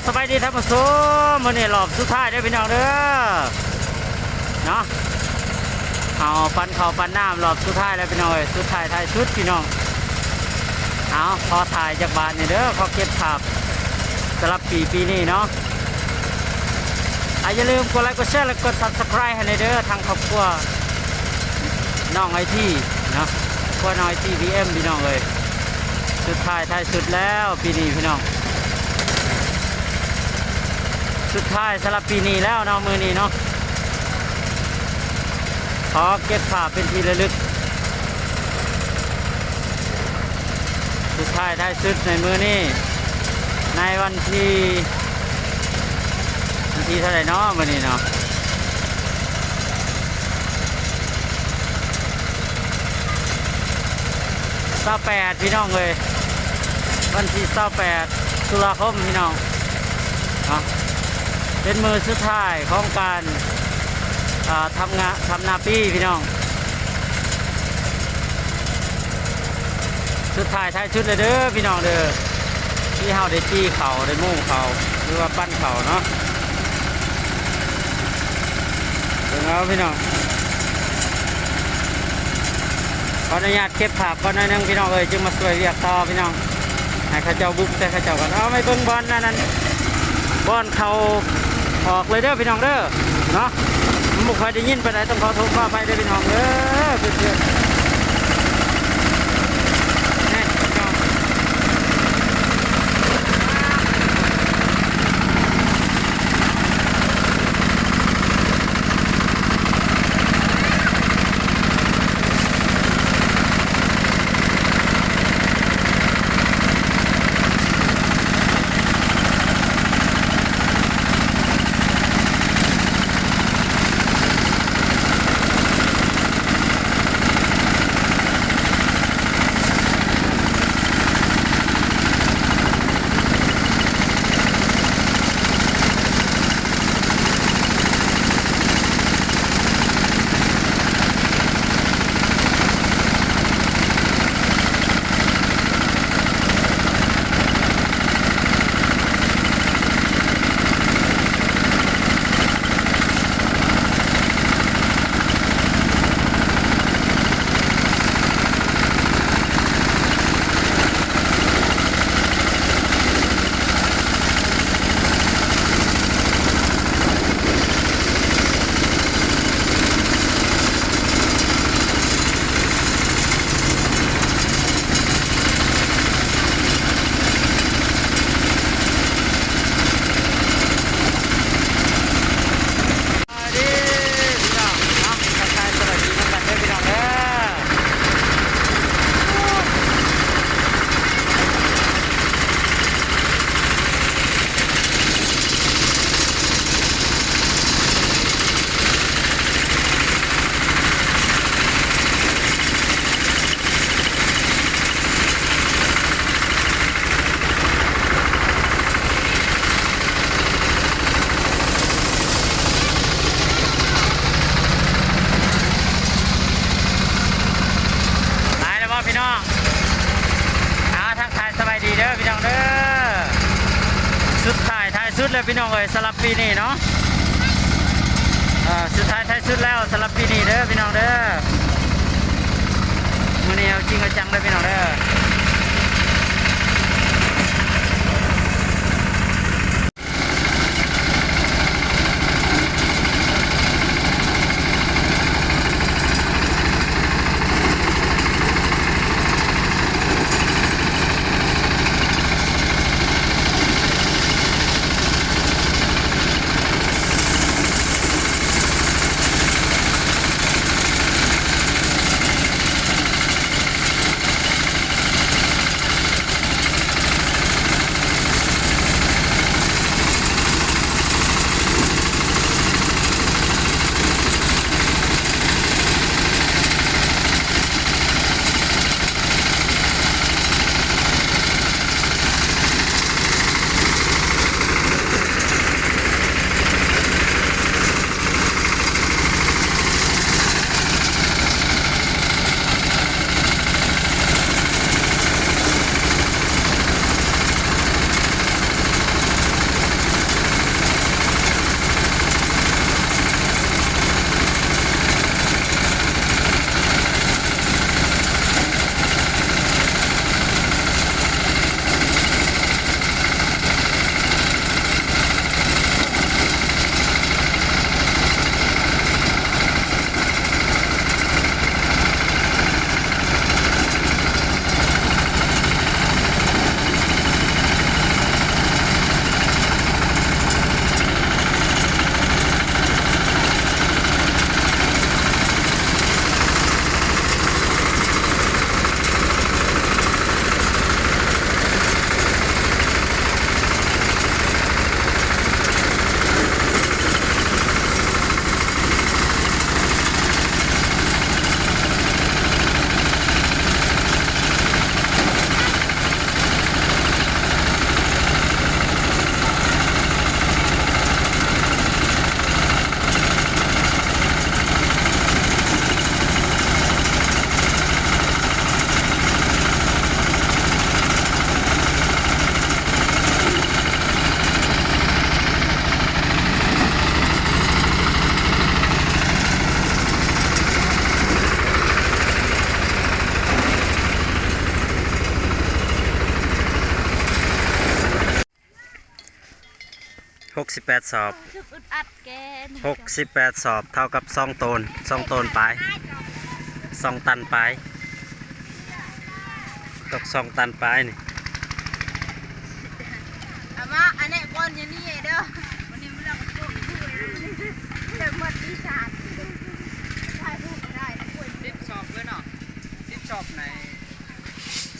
ສະບາຍດີທ່ານຜູ້ຊົມ, ມື້ນີ້ລອບສຸດທ້າຍເດີພີ່ນ້ອງເດີ ເນາະ. ເຮົາປັ່ນເຂົ້າປັ່ນນ້ຳລອບສຸດທ້າຍແລ້ວພີ່ນ້ອງເອີຍ, ສຸດທ້າຍທ້າຍສຸດພີ່ນ້ອງ. ເອົາ ຂໍຖ່າຍຈັກບາດນີ້ເດີ, ຂໍເກັບພາບສຳລັບປີ ປີນີ້ເນາະ. ອ່າ ຢ່າລືມກົດໄລ ກົດແຊ ແລະ ກົດ Subscribe ໃຫ້ແດ່ເດີ ທາງຄອບຄົວນ້ອງໄອທີເນາະ, ຄອບຄົວນ້ອງໄອທີ ບີເອັມ ພີ່ນ້ອງເອີຍ. ສຸດທ້າຍທ້າຍສຸດແລ້ວປີນີ້ພີ່ນ້ອງ, ສຸດທ້າຍສຳລັບປີນີ້ແລ້ວເນາະ, ມື້ນີ້ເນາະ. ຂໍເກັບພາບເປັນທີ່ລະລຶກ. ສຸດທ້າຍທ້າຍສຸດໃນມື້ນີ້ ໃນວັນທີ ວັນທີເທົ່າໃດເນາະມື້ນີ້ເນາະ, ຊາວແປດ ພີ່ນ້ອງເອີຍ, ວັນທີຊາວແປດ ຕຸລາຄົມ ພີ່ນ້ອງເນາະ, ເປັນມື້ສຸດທ້າຍຂອງການ ອ່າ ທຳງານ ທຳນາປີພີ່ນ້ອງ. ສຸດທ້າຍທ້າຍສຸດເລີຍເດີພີ່ນ້ອງເດີ, ທີ່ເຮົາໄດ້ຈີ່ເຂົ້າ ໄດ້ໂມ້ເຂົ້າ ຫຼືວ່າປັ່ນເຂົ້າເນາະ. ເບິ່ງເອົາພີ່ນ້ອງ, ຂໍອະນຸຍາດເກັບພາບກ່ອນໜ້ອຍໜຶ່ງພີ່ນ້ອງເອີຍ, ຈຶ່ງມາຊ່ວຍວຽກຕໍ່ພີ່ນ້ອງ. ໃຫ້ເຂົາເຈົ້າບຸກໃສ່ເຂົາເຈົ້າກ່ອນ. ເອົາ ໄປເບິ່ງບ່ອນອັນນັ້ນ ບ່ອນເຂົ້າອອກເລີຍເດີພີ່ນ້ອງເດີເນາະ. ມັນບໍ່ຄ່ອຍໄດ້ຍິນປານໃດ, ຕ້ອງຂໍໂທດຂໍອະໄພເດີພີ່ນ້ອງເດີ ເພື່ອນໆ. ແນ່ພີ່ນ້ອງ. ສະບາຍດີພີ່ນ້ອງເນາະ, ທັກທາຍສະບາຍດີນຳກັນເດີພີ່ນ້ອງເດີ. ຫຼາຍແລ້ວບໍ່ພີ່ນ້ອງ? ເອົາ ທັກທາຍສະບາຍດີເດີພີ່ນ້ອງເດີ. ສຸດທ້າຍທ້າຍສຸດແລ້ວພີ່ນ້ອງເອີຍ ສຳລັບປີນີ້ເນາະ. ເອີ ສຸດທ້າຍທ້າຍສຸດແລ້ວສຳລັບປີນີ້ເດີພີ່ນ້ອງເດີ. ມື້ນີ້ເອົາຈິງເອົາຈັງເດີພີ່ນ້ອງເດີ. ສະ ຫົກສິບແປດສອບ ຮູ້ສຶກອຶດອັດແກ ຫົກສິບແປດສອບ ເທົ່າກັບສອງໂຕນ ສອງໂຕນປາຍ ສອງຕັນປາຍ ຕົກສອງຕັນປາຍນີ້ ອາມາ ອັນນີ້ບ່ອນຢູ່ນີ້ເດີ ວັນນີ້ມັນເລີກໂກນເດີ ໝົດອີສານ ຖ່າຍຮູບບໍ່ໄດ້ ສິບສອບເລີຍເນາະ ສິບສອບໃນ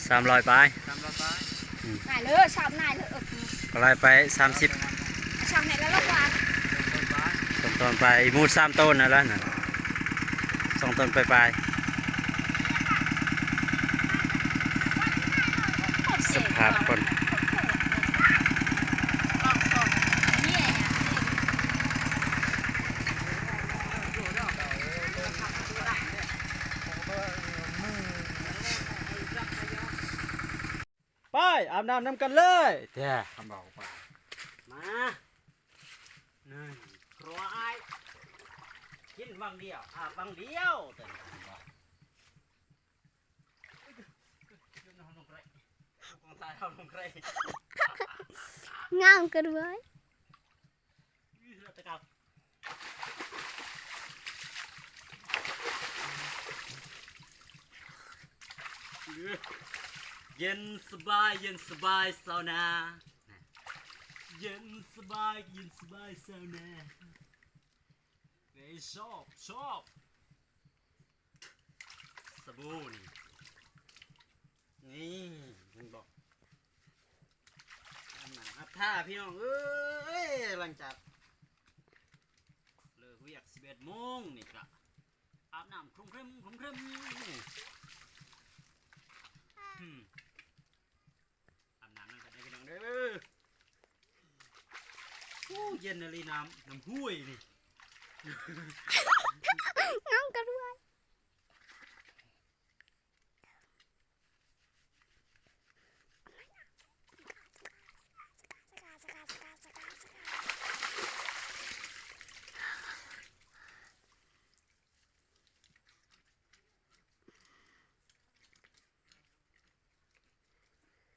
ສາມຮ້ອຍປາຍ ສາມຮ້ອຍປາຍ ອືມ ນາຍເລີ ຊາບນາຍເລີ ກໍໄລ່ໄປສາມສິບ ຊາບໃຫ້ລະລະກວ່າ ສອງໂຕນປາຍ ໝູ່ສາມໂຕນນັ້ນລະນະ ສອງໂຕນປາຍໆ ສະພາບຄົນ ໄປອາບນ້ຳນຳກັນເລີຍແທ້ ຄຳເວົ້າປາ ມາ ນັ້ນ ຄວາຍ ກິນວັງດຽວ ອາບວັງດຽວ ງາມເກີນໄວ້. ເຢັນສະບາຍ ເຢັນສະບາຍຊາວນາ ເຢັນສະບາຍ ເຢັນສະບາຍຊາວນາ ເອີຍ ຊອບ ຊອບ ສະບູ່ນີ້ ນີ້ ເຫັນບໍ່ ອາບນ້ຳອາບທ່າພີ່ນ້ອງເອີຍ ຫຼັງຈາກເລີກວຽກສິບເອັດໂມງນີ້ກະອາບນ້ຳຄົມເຄັມ ຄົມເຄັມ ອືມ ອາບນ້ຳນຳກັນເດີພີ່ນ້ອງເດີ ໂອ້ ເຢັນອີ່ຫຼີນ້ຳ ນ້ຳຫ້ວຍນີ້ ງາມກັນໄວ້.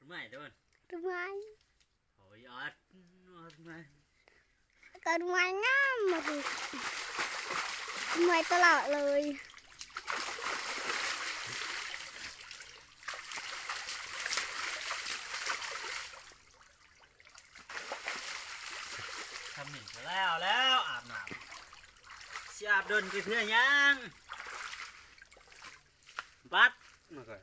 ไม้ต้น ต้นไม้ โอ้ย ออด ออดไม้ ก็ไม้งามมาสิ ไม้ตลอดเลย ทำนี่ก็แล้ว แล้วอาบน้ำ สิอาบโดนไปเพื่อหยัง บัด มันก็